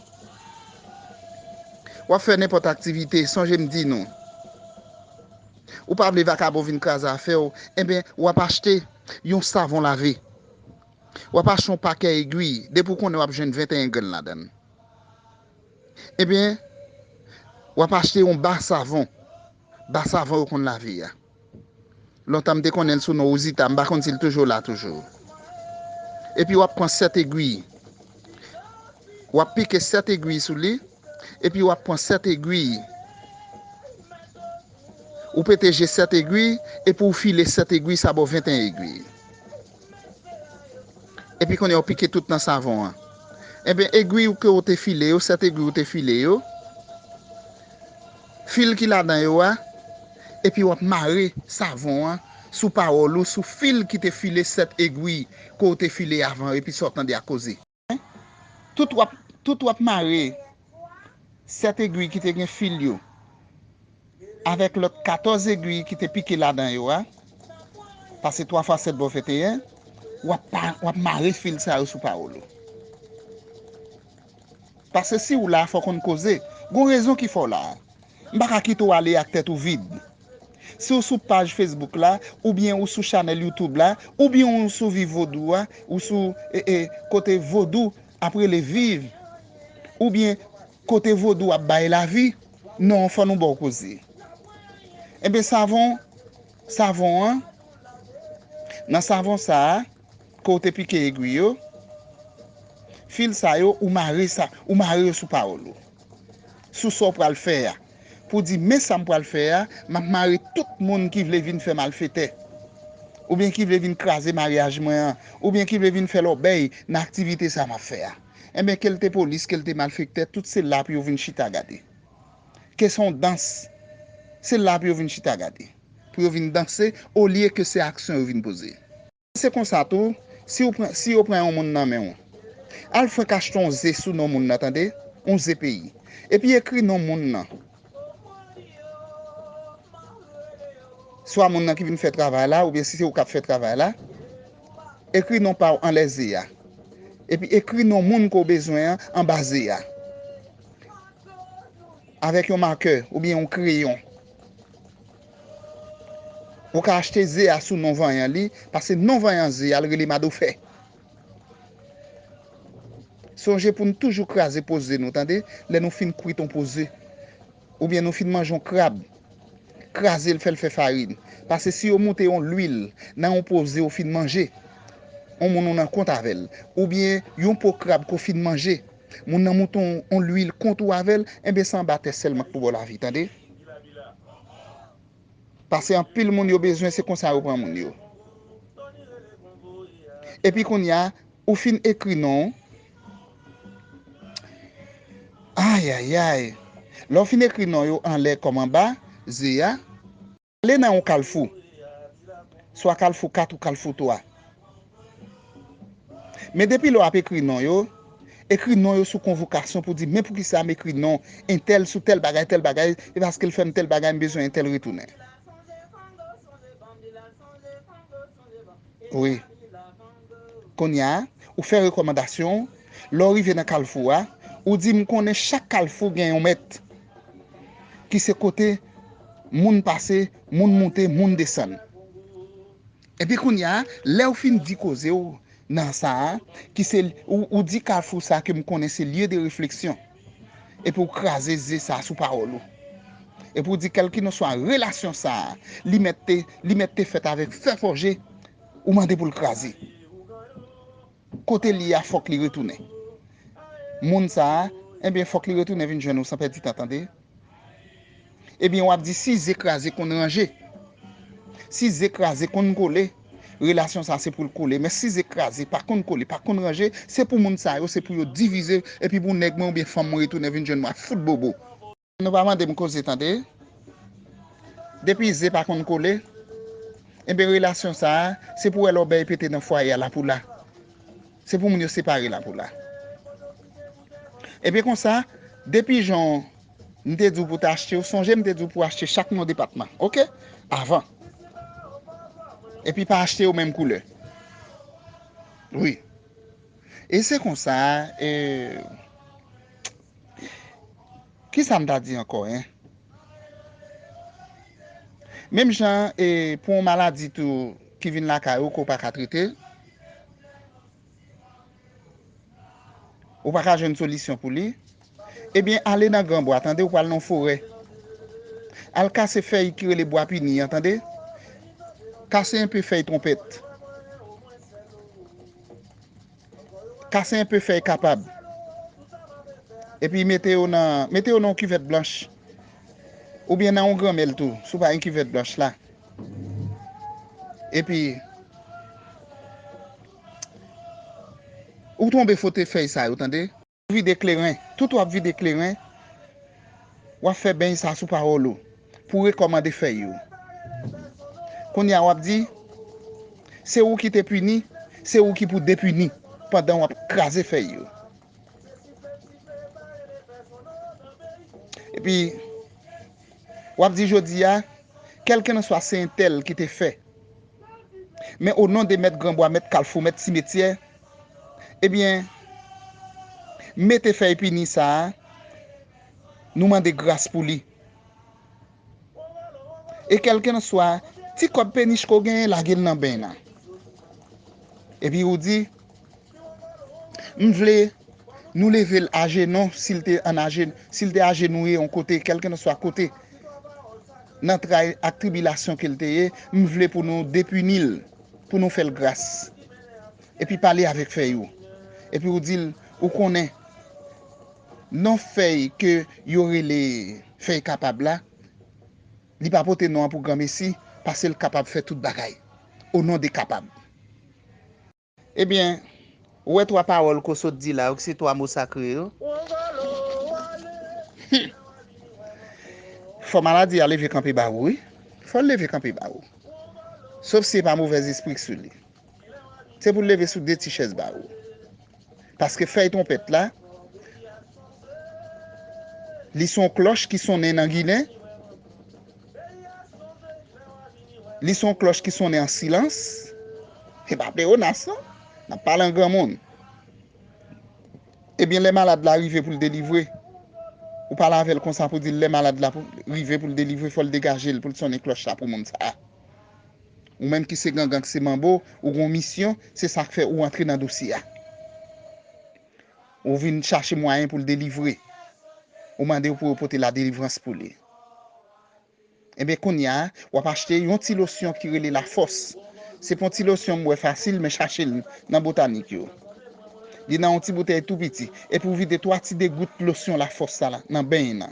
W ap fè nenpòt aktivite, sonje m di nou. Ou pa vle vakabon vin kraze afè w, ebyen, w ap achte yon savon lave. W ap achte yon pakè egwi, depi w konnen w ap jwenn venteyen grenn ladan l. Ebyen, w ap achte yon ba savon. Ba savon yo konn lave a. Lontan m te konnen l sou non Ozita, m pa konn si l toujou la toujou. Epi w ap pran sèt egwi. W ap pike sèt egwi sou li, epi w ap pran sèt egwi. Ou pete je sèt egwi, epi w file sèt egwi, sa ba w venteyen egwi. Epi kounye a w pike tout nan savon an. Ebyen, egwi w ke w te file yo, sèt egwi w te file yo, fil ki ladan yo a, epi w ap mare savon an sou pawòl ou, sou fil ki te file sèt egwi ke w te file avan, epi sa w tande a koze. Tout w ap, tout w ap mare sèt egwi ki te gen fil yo avèk lòt katòz egwi ki te pike ladan yo a, pase twa fwa sèt ba w venteyen, w ap pa, w ap mare fil sa yo sou pawòl ou. Paske si w la, fò w konn koze. Gon rezon ki fè w la a. M pa ka kite w ale ak tèt ou vid. Si w sou paj Facebook la, oubyen ou sou chanèl YouTube la, oubyen ou sou Vi Vodou a, ou sou, e, e, kote vodou ap rele viv, oubyen kote vodou ap bay lavi, non, fò nou ba w koze. Ebyen, savon, savon an, nan savon sa a, ke w te pike egwi yo, fil sa yo, ou mare sa, ou mare yo sou pawòl ou. Sou sa w pral fè a. Pou di, men sa m pral fè a, m ap mare tout moun ki vle vin fè malfetè. Oubyen ki vle vin kraze maryaj mwen an. Oubyen ki vle vin fè lòbèy nan aktivite sa m ap fè a. Enben, ke l te polis, ke l te malfektè, tout se la pou yo vin chita gade. Ke se yon dans, se la pou yo vin chita gade. Pou yo vin danse, olye ke se aksyon yo vin poze. Se konsa tou, si w pran, si yo pran yon moun nan men w, al fwenk achte yon ze sou non moun nan, tande, yon ze peyi. Epi ekri non moun nan. Swa moun nan ki vin fè travay la, oubyen si se ou k ap fè travay la, ekri non pa w anlè ze a. Epi ekri non moun ke w bezwen an anba ze a. Avèk yon makè oubyen yon kreyon. Ou ka achte ze a sou non vanyan li, paske non vanyan ze a, l rele madofè. Sonje pou n toujou kraze po ze nou, tande, lè nou fin kwit yon po ze, oubyen nou fin manje yon krab, kraze l, fè l fè farin. Paske si yo moute yon lwil nan yon po ze ou fin manje, yon moun ou nan kont avè l, oubyen yon po krab ke w fin manje, moun nan moute yon, yon lwil kont ou avè l, enben se anba tè sèlman k pou ba w lavi, tande. Paske anpil moun yo bezwen, se konsa yo pran moun yo. Epi kounye a, ou fin ekri non w. Ayayay. Lè w fin ekri non yo anlè kòm anba ze a, ale nan yon kalfou. Swa kalfou kat ou kalfou twa. Men depi lè w ap ekri non yo, ekri non yo sou konvokasyon pou di, men poukisa m ekri non entèl sou tèl bagay, tèl bagay, e paske l fè m tèl bagay, m bezwen entèl retounen. Wi. Kounye a, ou fè rekòmandasyon, lè w rive nan kalfou a, ou di, m konnen chak kalfou gen yon mèt, ki se kote moun pase, moun moute, moun desann. Epi kounye a, lè w fin di koze w nan sa a, ki se, ou, ou di kalfou sa a ke m konnen se lye de refleksyon. Epi w kraze ze sa a sou pawòl ou. Epi w di kèlkenswa relasyon sa a, li mèt te, li mèt te fèt avèk fè fòje, ou mande pou l kraze. Kote l ye a, fòk li retounen. Moun sa a, ebyen, fòk li retounen vin jwenn ou san pèdi tan, tande. Ebyen, w ap di, si ze kraze konn ranje. Si ze kraze konn kole, relasyon sa a se pou l kole. Men si ze kraze pa konn kole, pa konn ranje, se pou moun sa yo, se pou yo divize, epi pou nèg mwen oubyen fanm mwen retounen vin jwenn mwen ap fout bobo. Nou pa mande m koze, tande. Depi ze pa konn kole, ebyen, relasyon sa a, se pou wè lòbèy pete nan fwaye a la pou la. Se pou moun yo separe la pou la. Ebyen konsa, depi jan m te di w pou w ta achte yo, sonje m te di w pou w achte chak non depatman, oke? Avan. Epi pa achte yo menm koulè. Wi. E se konsa, e, kisa m ta di ankò, en? Menm jan, e, pou yon maladi tou ki vin lakay ou ke w pa ka trete, ou pa ka jwenn solisyon pou li, ebyen, ale nan gran bwa, tande, ou pral nan yon forè. Al kase fèy ki rele bwa pini an, tande. Kase enpe fèy twonpèt. Kase enpe fèy kapab. Epi mete yo nan, mete yo nan yon kivèt blanch. Oubyen nan yon granmèl tou, si w pa gen kivèt blanch la. Epi, ou tonbe fwote fèy sa yo, tande. Vide kleren, tout w ap vide kleren, w ap fè beny sa sou pawòl ou, pou rekòmande fèy yo. Kounye a w ap di, se ou ki te pini, se ou ki pou depini, pandan w ap kraze fèy yo. Epi, w ap di jodi a, kèlkenswa se entèl ki te fè. Men o non de mèt granbwa, mèt kalfou, mèt simetyè, ebyen, mete fèy pini sa a, nou mande gras pou li. E kèlkenswa ti kòb peniche ke w genyen, lage l nan beny nan. Epi ou di, m vle nou leve l ajenou, si l te ann aje-, si l te ajenouye yon kote, kèlkenswa kote, nan tray ak tribilasyon ke l te ye, m vle pou nou depini l, pou nou fè l gras. Epi pale avèk fèy ou. Epi ou di l, ou konnen, non fèy ke yo rele fèy kapab la, li pa pote non an pou granmesi, paske l kapab fè tout bagay. O non de kapab. Ebyen, ou wè twa pawòl ke w sot di la yo, ki se twa mo sakre yo? Fò maladi a leve kanpe ba ou, wi. Fò l leve kanpe ba ou. Sof si se pa movèzespri k sou li. Se pou l leve sou de ti chèz ba ou. Paske fèy twonpèt la, li se yon klòch ki sonnen nan Ginen. Li se yon klòch ki sonnen an silans. E pa pleyonas, non. N ap pale an granmoun. Ebyen, lè malad la rive pou l delivre, ou pale avè l konsa pou di l lè malad la pou, rive pou l delivre, fò l degaje l pou l sonnen klòch la pou moun sa a. Ou menm ki se gangan, ki se manbo, ou gen yon misyon, se sa k fè ou antre nan dosye a. Ou vin chache mwayen pou l delivre. Ou mande yo pou yo pote ladelivrans pou li. Ebyen, kounye a, w ap achte yon ti losyon ki rele Lafòs. Se pa yon ti losyon m wè fasil, men chache l nan botanik yo. Li nan yon ti boutèy tou piti. Epi w vide twa ti degout losyon Lafòs sa la nan beny nan.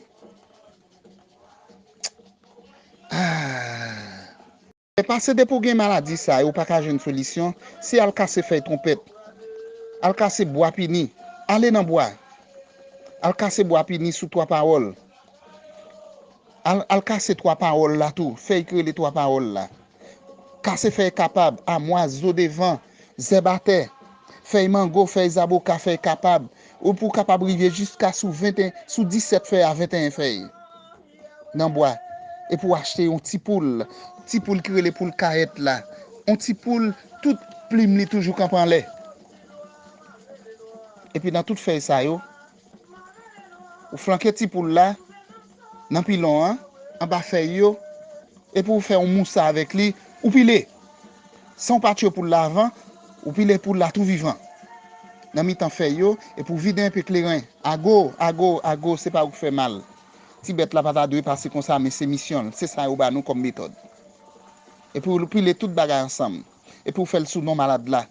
Ah. Lè pase depi w gen maladi sa yo, ou pa ka jwenn solisyon, se al kase fèy twonpèt, al kase bwa pini, ale nan bwa, al kase bwa pini sou twa pawòl, Al, al kase twa pawòl la tou, fèy ki rele twa pawòl la. Kase fèy kapab, amwaz, zo devan, zèb atè, fèy mango, fèy zaboka, fèy kapab. Ou pou kapab rive jiska sou venteyen, sou disèt fèy a venteyen fèy nan bwa. Epi w achte yon ti poul, ti poul ki rele poul kayèt la. Yon ti poul, tout plim li toujou kanpe anlè. Epi nan tout fèy sa yo, ou flanke ti poul la nan pilon an, anba fèy yo, epi ou fè yon mousa avèk li, ou pile. San w pa tiye poul la avan, ou pile poul la tou vivan. Nan mitan fèy yo, epi ou vide enpe kleren. Ago, ago, ago, se pa ou k fè mal. Ti bèt la pa ta dwe pase konsa, men se misyon l. Se sa yo ba nou kòm metòd. Epi ou pile tout bagay ansanm. Epi ou fè l sou non malad la.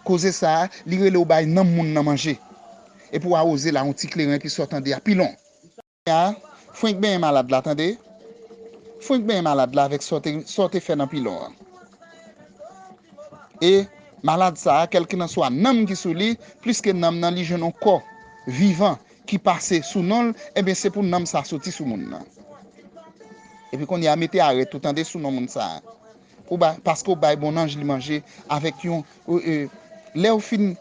Koze sa a, li rele w bay nanm moun nan manje. Epi w awoze l a yon ti kleren, epi sa w tande a pilon. A, frenk benyen malad la, tande. Frenk benyen malad la avèk sa w te, sa w te fè nan pilon an. E malad sa a, kèlkelanswa nanm ki sou li, pliske nanm nan, li jwenn yon kò vivan ki pase sou non l, ebyen, se pou nanm sa a soti sou moun nan. Epi kounye a, mete arèt ou tande sou non moun sa a. Pou ba, paske w bay bon nanj li manje avèk yon, e, e, lè w fin,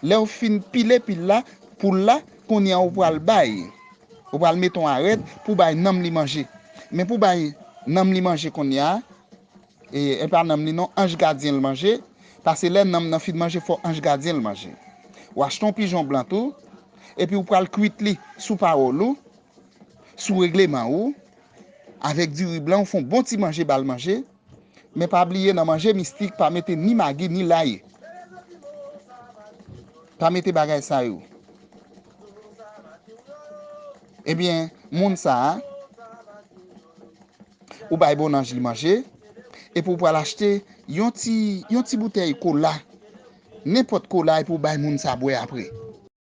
lè w fin pile pil la, poul la, kounye a ou pral bay. Ou pral mete yon arèt pou bay nanm li manje. Men pou bay nanm li manje kounye a, e, e pa nanm li non, anj gadyen l manje, paske lè nanm nan fin manje, fò anj gadyen l manje. Ou achte yon pijon blan tou, epi ou pral kwit li sou pawòl ou, sou regleman ou, avèk diri blan, ou fè yon bon ti manje ba l manje, men pa bliye nan manje mistik, pa mete ni magi, ni lay. Pa mete bagay sa yo. Ebyen, moun sa a, ou bay bon nanj li manje, epi ou pral achte yon ti, yon ti boutèy kola, nenpòt kola, epi ou bay moun sa bwè apre.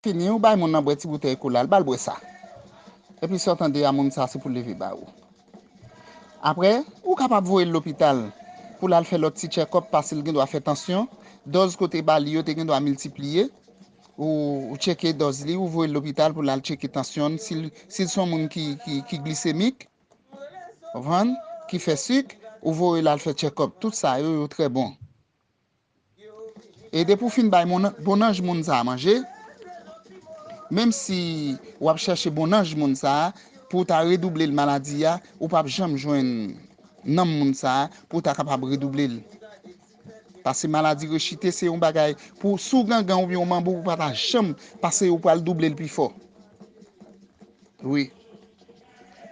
Fini, ou bay moun nan bwè ti boutèy kola, l ba l bwè sa. Epi sa w tande a, moun sa se pou l leve ba ou. Apre, ou kapab voye l lopital pou l al fè lòt ti tchèkòp, paske l gendwa fè tansyon. Dòz kote ba li yo te gendwa miltipliye. Ou, ou tcheke dòz li, ou voye l lopital pou l al tcheke tansyon l. Si l, si l se yon moun ki, ki, ki glisemik, konprann, ki fè sik, ou voye l al fè tchèkòp. Tout sa yo, yo trè bon. E depi w fin bay moun, bon nanj moun sa a manje, menm si w ap chèche bon nanj moun sa a pou w ta redouble l maladi a, ou p ap janm jwenn nanm moun sa a pou w ta kapab redouble l. Paske maladi rechite se yon bagay pou, si w gangan oubyen w manbo, ou pa ta janm, paske ou pral double l pi fò. Wi.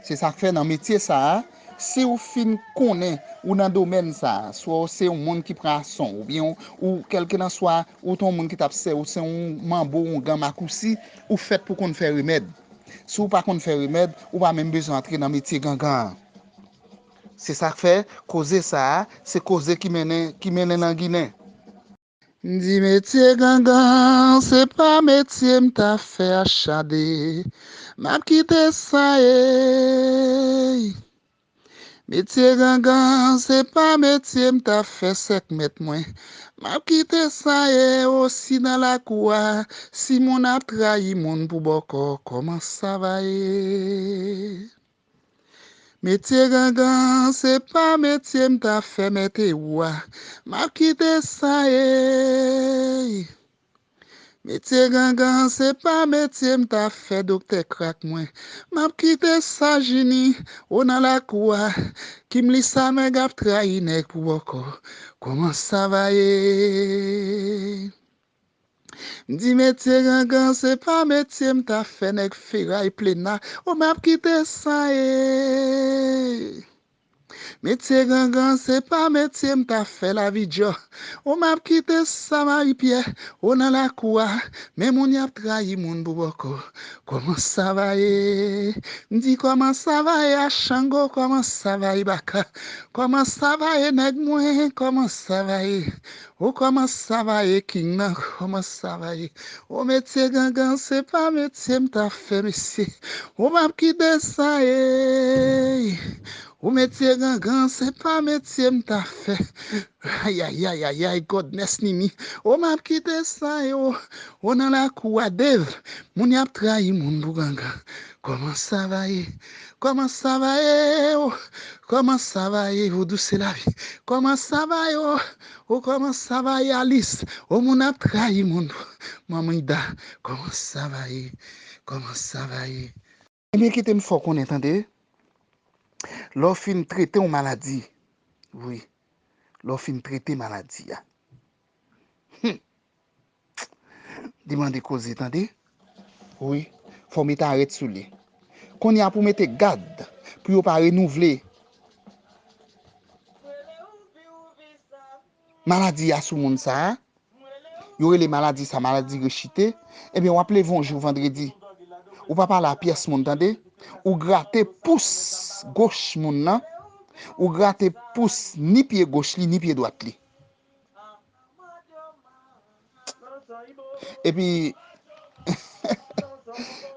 Se sa k fè nan metye sa a, si w fin konnen ou nan domèn sa a, swa w se yon moun ki pran ason, oubyen w, ou kèlkelanswa, ou te yon moun ki t ap sè, ou se yon manbo, yon granmakousi, ou fèt pou konn fè remèd. Si w pa konn fè remèd, ou pa menm bezwen antre nan metye gangan an. Se sa k fè koze sa a, se koze ki mennen, ki mennen nan Ginen. M di metye gangan, se pa metye m ta fè achade. M ap kite sa ye. Metye gangan, se pa metye m ta fè sèk mèt mwen. M ap kite sa ye, osi nan lakou a, si moun ap trayi moun pou bòkò, kòman sa va ye? Metye gangan, se pa metye m ta fè mèt e ou a. M ap kite sa ye. Metye gangan, se pa metye m ta fè doktè krak mwen. M ap kite sa jini, ou nan lakou a. Kim li sa nèg ap trayi nèg pou bòkò. Kòman sa va ye? M di metye gangan, se pa metye m ta fè nèg feray plena. O m ap kite sa ye. Metye gangan, se pa metye m ta fè lavi djò. O m ap kite sa Mayi Pyè, o nan lakou a. Men moun y ap trayi moun pou bòkò. Kòman sa va ye? M di kòman sa va ye a Chango, kòman sa va ye Baka? Kòman sa va ye nèg mwen? Kòman sa va ye? O kòman sa va ye king nan, kòman sa va ye? O metye gangan, se pa metye m ta fè mesye. O m ap kite sa ye. Ou metye gangan, se pa metye m ta fè. Ayayayayay, Godness Nini. O m ap kite sa yo. O nan lakou a Dave. Moun y ap trayi moun pou gangan. Comment ça va ye? Comment ça va ye? Oh, comment ça va ye? Vous doucez la vie. Comment ça va ye? Oh, oh, comment ça va ye, Alice? O moun ap trayi moun. Manman Ida, comment ça va ye? Comment ça va ye? Ebyen, kite m fè w konnen, tande. Lè w fin trete yon maladi, wi, lè w fin trete maladi a, hmm, li mande koze, tande. Wi, fò w mete arèt sou li. Kounye a pou w mete gad pou yo pa renouvle maladi a sou moun sa a. Yo rele maladi sa maladi rechite. Ebyen, w ap leve yon jou vandredi. Ou pa pale a pyès moun, tande. Ou grate pous goch moun nan. Ou grate pous ni pye goch li, ni pye dwat li. Epi,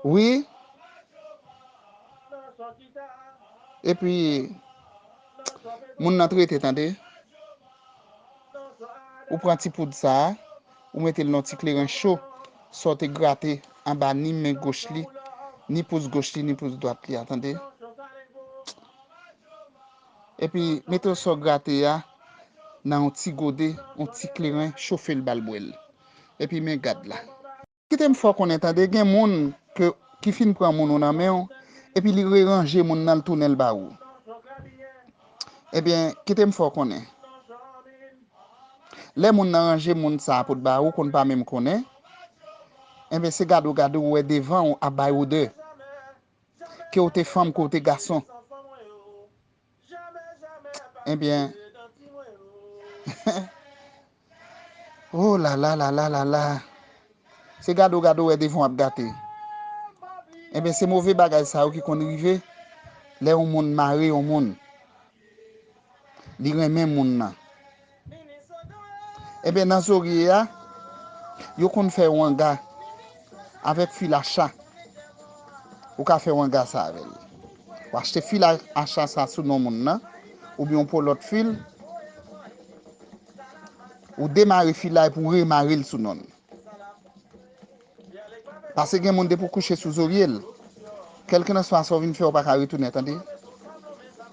wi. Epi, moun nan trete, tande. Ou pran ti poud sa a, ou mete l nan ti kleren cho, sa w te grate anba ni men goch li, ni pous goch li, ni pous dwat li a, tande. Epi, mete sa w grate a nan yon ti gode, yon ti kleren, chofe l ba l bwè l. Epi, men gad la. Kite m fè w konnen, tande, gen moun ke, ki fin pran moun ou nan men w, epi li reranje moun nan, l tounen l ba ou. Ebyen, kite m fè w konnen. Lè moun nan ranje moun sa a pou l ba ou, konn pa menm konnen, ebyen, se gade w gade w wè devan w ap bay odè. Ke w te fanm, ke w te gason. Ebyen, oh la la la la la la. Se gade w gade w wè devan w ap gate. Ebyen, se move bagay sa yo ki konn rive lè yon moun mare yon moun. Li renmen moun nan. Ebyen, nan zorye a, yo konn fè wanga avèk fil a cha. Ou ka fè wanga sa avè l. Ou achte fil a, a cha sa sou non moun nan, oubyen yon po lòt fil, ou demare fil la epi ou remare l sou non l. Paske gen moun depi w kouche sou zorye l, kèlkelanswa sa w vin fè, ou pa ka retounen, tande.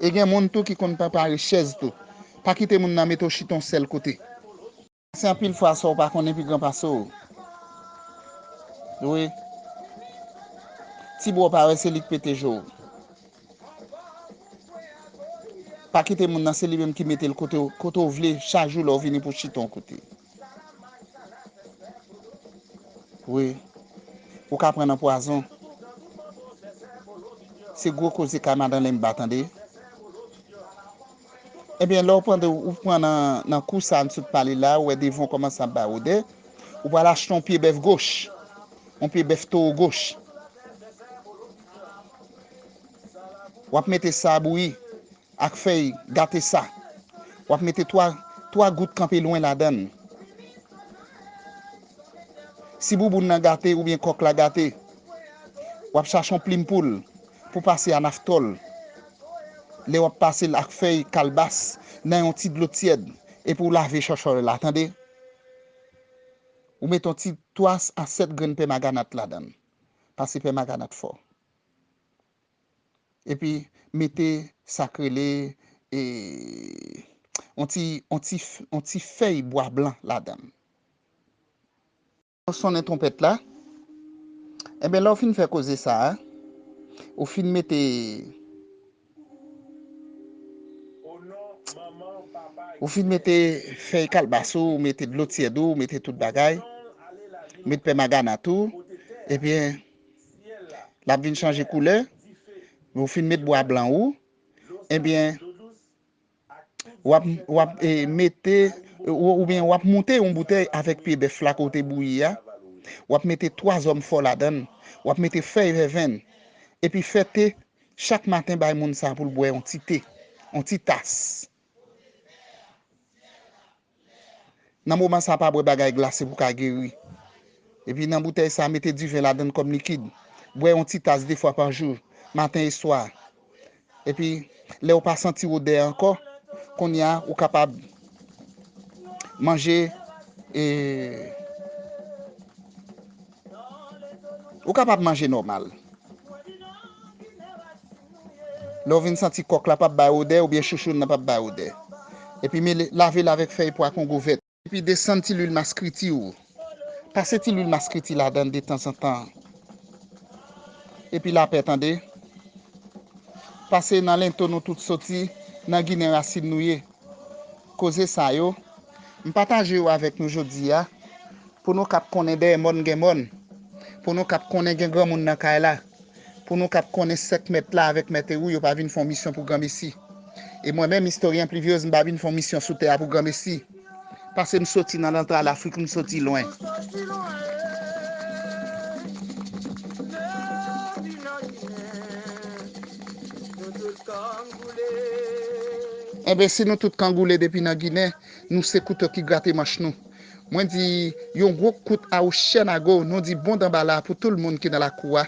E gen moun tou ki konn prepare chèz tou. Pa kite moun nan mete w chita yon sèl kote. Se anpil fwa sa w pa konnen pi gran pase w. Wi. Ti bò w pa wè se li k pete je w. Pa kite moun nan, se li menm ki mete l kote w, kote w vle, chak jou lè w vini pou chita yon kote. Wi. Ou ka pran nan pwazon. Se gwo koze kay madan Lenba, tande. Ebyen, lè w pran de, ou pran nan, nan kou sa a m sot pale la, ou wè devan w kòmanse ap bay odè, ou pral achte yon pye bèf goch, yon pye bèf towo goch. W ap mete sa a bouyi ak fèy gate sa. W ap mete twa, twa gout kanpe lwen ladan l. Si bouboun nan gate oubyen kòk la gate, w ap chache yon plim poul pou pase a naftòl. Lè w ap pase l ak fèy kalbas nan yon ti dlo tyèd, epi w lave chòchòlè la, tande? Ou mete yon ti twa a sèt grenn pèmaganat ladan l. Pase pèmaganat fò. Epi mete sa k rele, e, yon ti, yon ti, yon ti fèy bwa blan ladan l. Ou sonnen twonpèt la. Enben, lè w fin fè koze sa a, ou fin mete, ou fin mete fèy kalbas ou, ou mete dlo tyèd ou, ou mete tout bagay, ou mete pèmaganat ou, ebyen, l ap vin chanje koulè, men ou fin met bwa blan ou, ebyen, w ap, w ap, e, mete, ou, oubyen w ap moute yon boutèy avèk pye bèf la ke w te bouyi a, w ap mete twa zòm fò ladan l, w ap mete fèy vèvenn, epi fè te chak maten bay moun sa a pou l bwè yon ti te, yon ti tas. Nan moman sa a, pa bwè bagay glase pou w ka geri. Epi nan boutèy sa a, mete diven ladan l kòm likid. Bwè yon ti tas de fwa pa jou, maten e swa. Epi, Lè w pa santi odè ankò, kounye a ou kapab manje, e, ou kapab manje nòmal. Lè w vin santi kòk la p ap bay odè oubyen chouchoun nan p ap bay odè. Epi mele, lave l avèk fèy pwa kongo vèt. Epi desann ti lwil maskriti w. Pase ti lwil maskriti ladan detanzantan. Epi lapè, tande. Pase nan lento nou tout soti, nan ginen rasin nou ye. Koze sa yo, m pataje yo avèk nou jodi a, pou nou kab konnen dèyè mòn gen mòn, pou nou kab konnen gen granmoun nan kay la, pou nou kab konnen sèk mèt la avèk mèt ewou yo pa vin fè yon misyon pou granmesi. E mwen menm, istoryen Plivyez, m pa vin fè yon misyon sou tè a pou granmesi. Paske m soti nan lantral Afrik, m soti lwen. Enben, si nou tout kangoule depi nan Ginen, nou se kouto ki grate manch nou. Mwen di yon gwo kout a ou chènago, nou di bon danbala pou tout moun ki nan lakou a.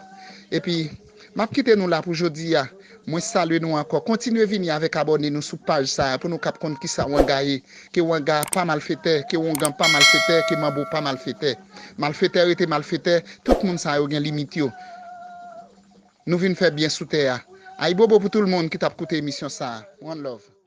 Epi, m ap kite nou la pou jodi a. Mwen salye nou ankò. Kontinye vini avèk abòne nou sou paj sa a pou nou kab konn kisa wanga ye. Ke wanga pa malfetè, ke wongan pa malfetè, ke manbo pa malfetè. Malfetè rete malfetè, tout moun sa yo gen limit yo. Nou vin fè byen sou tè a. Ayibobo pou tout moun ki t ap koute emisyon sa a. One love.